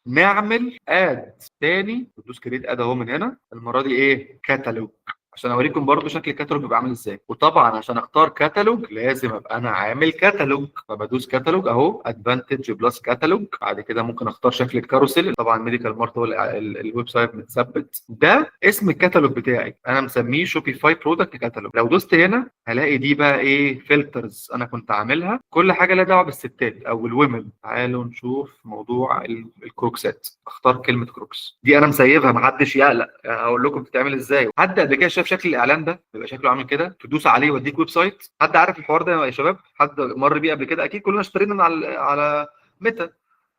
نعمل ad تاني، وتدوس create ad اهو من هنا. المرة دي ايه؟ كاتالوج، عشان اوريكم برضو شكل الكاتالوج بيبقى عامل ازاي. وطبعا عشان اختار كاتالوج لازم ابقى انا عامل كاتالوج، فبدوس كاتالوج اهو، Advantage Plus catalog. بعد كده ممكن اختار شكل ال carousel، طبعا Medical Mart هو ال website متثبت. ده اسم الكاتالوج بتاعي، انا مسميه Shopify product catalog. لو دوست هنا هلاقي دي بقى ايه؟ filters انا كنت عاملها، كل حاجة لها دعوه بالستات او ال women. تعالوا نشوف موضوع الكروكسات. اختار كلمة Crocs، دي انا مسيبها، محدش يقلق، هقول لكم بتتعمل ازاي. حد قبل كده شاف شكل الاعلان ده؟ بيبقى شكله عامل كده، تدوس عليه يوديك website. حد عارف الحوار ده يا شباب؟ حد مر بيه قبل كده؟ اكيد كلنا اشترينا من على ميتا.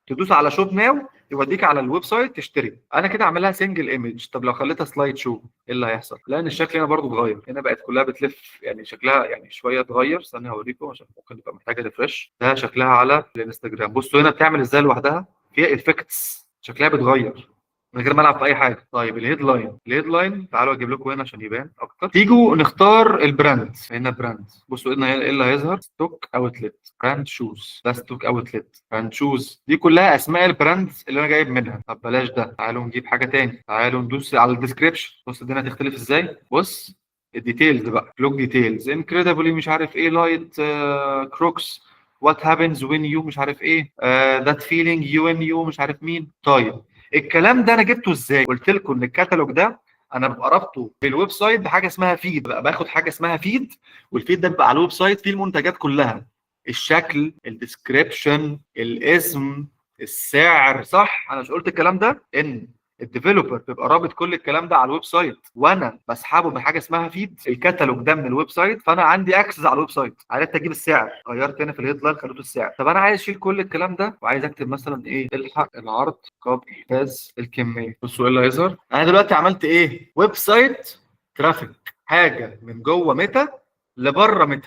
تدوس على shop now يوديك على ال website تشتري. انا كده عاملها single image. طب لو خليتها slide show ايه اللي هيحصل؟ لان الشكل هنا برضو اتغير، هنا بقت كلها بتلف، يعني شكلها يعني شوية اتغير. استنى هوريكم عشان ممكن تبقى محتاجه refresh. ده شكلها على الانستجرام. بصوا هنا بتعمل ازاي لوحدها، فيها effects، شكلها بيتغير من غير ما العب في اي حاجة. طيب ال headline، ال headline تعالوا اجيب لكم هنا عشان يبان اكتر. تيجوا نختار ال brand هنا، brand. بصوا ايه اللي هيظهر؟ Stock Outlet، brand shoes، ده Stock Outlet، brand shoes. دي كلها اسماء ال brands اللي انا جايب منها. طب بلاش ده، تعالوا نجيب حاجة تاني. تعالوا ندوس على ال description. بص الدنيا هتختلف ازاي. بص ال details بقى، blog details، incredibly مش عارف ايه، light Crocs، what happens when you مش عارف ايه، that feeling you when you مش عارف مين. طيب الكلام ده انا جبته ازاي؟ قلت لكم ان الكتالوج ده انا ببقى رابطه بال website بحاجة اسمها feed، بقى باخد حاجة اسمها feed، وال feed ده بيبقى على ال website فيه المنتجات كلها، الشكل، ال description، الاسم، السعر، صح؟ انا مش قلت الكلام ده؟ ان ال developer بيبقى رابط كل الكلام ده على ال website، وانا بسحبه من حاجة اسمها feed، الكتالوج ده من ال website، فانا عندي access على ال website، عرفت اجيب السعر. غيرت هنا في ال headline خليته السعر. طب انا عايز اشيل كل الكلام ده وعايز اكتب مثلا ايه؟ الحق العرض قبل نفاذ الكميه. بصوا ايه اللي هيظهر. انا دلوقتي عملت ايه؟ website traffic، حاجة من جوه ميتا لبره ميتا.